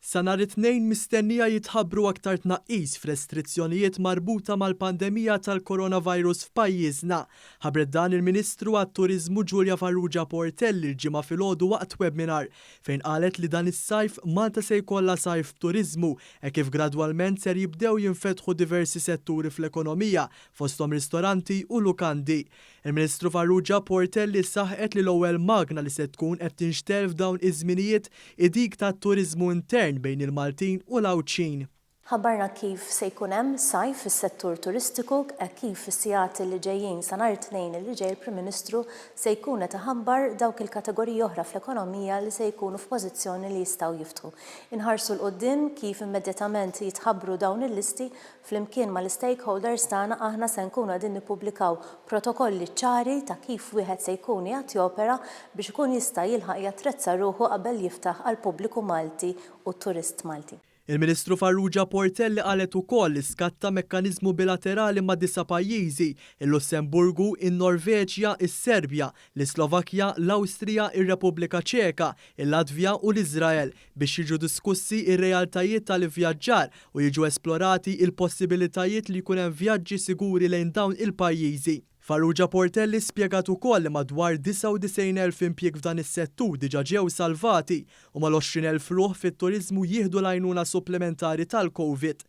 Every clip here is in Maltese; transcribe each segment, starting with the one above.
Sa nhar it-Tnejn mistennija jitħabbru aktar tnaqqis f'restrizzjonijiet marbuta mal-pandemija tal-coronavirus f'pajjiżna. Ħabbret dan il-Ministru għat-Turiżmu Julia Farrugia Portelli l-Ġimgħa filgħodu waqt webinar fejn qalet li dan is-sajf Malta se jkollha sajf b'turiżmu hekk kif gradwalment ser jibdew jinfetħu diversi setturi fl-ekonomija fosthom ristoranti u lukandi. Il-Ministru Farrugia Portelli saħqet li l-ewwel magna li se tkun qed tinxtegħel f'dawn iż-żminijiet hi dik tat-turiżmu intern bejn il-Maltin u l-Għawdxin. Ħabbarna kif se jkun hemm sajf fis-settur turistiku hekk kif fis-sigħat li ġejjin sa nhar it-Tnejn li ġej il-Prim Ministru se jkun qed iħabbar dawk il-kategoriji oħra fl-ekonomija li se jkunu f'pożizzjoni li jistgħu jiftħu. Inħarsu 'l quddiem kif immedjatament jitħabbru dawn il-listi Flimkien mal-istakeholders tagħna aħna se nkunu qegħdin nippubblikaw protokolli ċari ta' kif wieħed se jkun qiegħed jopera biex ikun jista' jilħaq jattrezza ruħu qabel jiftaħ għall-pubbliku Malti u t-turist Malti. Il-Ministru Farrugia Portelli qalet ukoll li skatta mekkaniżmu bilaterali ma' disa' pajjiżi, il-Lussemburgu, in-Norveġja, is-Serbja, l-Islovakkja, l-Awstrija, ir-Repubblika Ċeka, il-Latvja u l-Iżrael, biex jiġu diskussi r-realtajiet tal-ivvjaġġar u jiġu esplorati l-possibilitajiet li jkun hemm vjaġġi siguri lejn dawn il-pajjiżi. Farrugia Portelli spjegat ukoll li madwar 99,000 impjieg f'dan is-settur diġà ġew salvati u mal-20,000 ruħ fit-turiżmu jieħdu l-għajnuna supplimentari tal-Covid.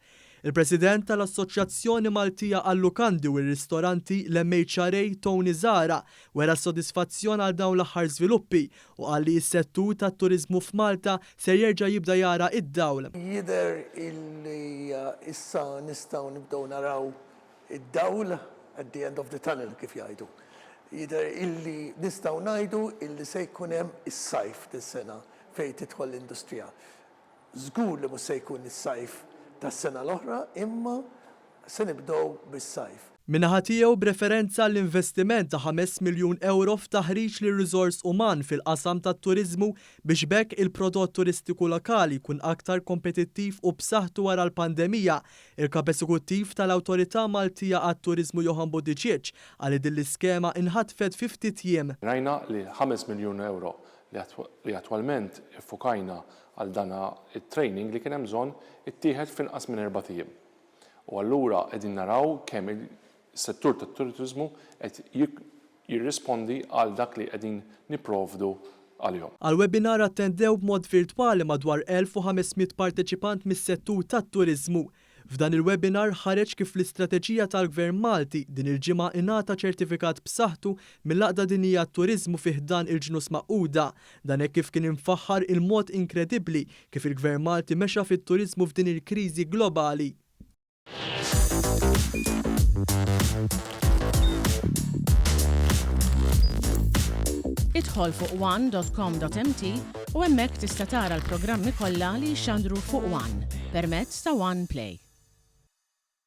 Il-President tal-Assoċjazzjoni Maltija għal-Lukandi u r-Ristoranti, l-MHRA, Tony Zahra, wera s-sodisfazzjon għal dawn l-aħħar żviluppi u qal li s-settur tat-turiżmu f'Malta ser jerġa' jibda jara d-dawl. Jidher illi issa nistgħu nibdew naraw id-dawl at the end of the tunnel kif jgħidu. Jidher illi nistgħu ngħidu illi se jkun hemm is-sajf dis-sena fejn tidħol l-industrija. Żgur li mhux se jkun is-sajf tas-sena l-oħra imma se nibdew bis-sajf. Min-naħa tiegħu b'referenza għall-investiment ta' ħames miljun ewro f'taħriġ lir-riżors uman fil-qasam tat-turiżmu biex b'hekk il-prodott turistiku lokali jkun aktar kompetittiv u b'saħħtu wara l-pandemija, il-Kap Esekuttiv tal-Awtorità Maltija għat-Turiżmu Johann Buttigieg qal li din l-iskema inħatfet fi ftit jiem. Rajna li l-ħames miljun ewro li attwalment iffukajna għal dan it-training li kien hemm bżonn ittieħed f'inqas minn erbat ijiem. U allura qegħdin naraw kemm is-settur tat-turiżmu qed jirrispondi għal dak li qegħdin nipprovdu għalihom. Għall-webinar attendew b'mod virtwali madwar 1,500 parteċipant mis-settur tat-turiżmu. F'dan il-webinar ħareġ kif l-istrateġija tal-Gvern Malti din il-ġimgħa ingħata ċertifikat b'saħħtu mill-Għaqda Dinjija għat-Turiżmu fi ħdan il-Ġnus Magħquda. Dan hekk kif kien imfaħħar il-mod inkredibbli kif il-Gvern Malti mexa fit-turiżmu f'din il-kriżi globali. Idħol fuq one.com.mt u hemmhekk tista' tara l-programmi kollha li jixxandru fuq One permezz ta' One Play.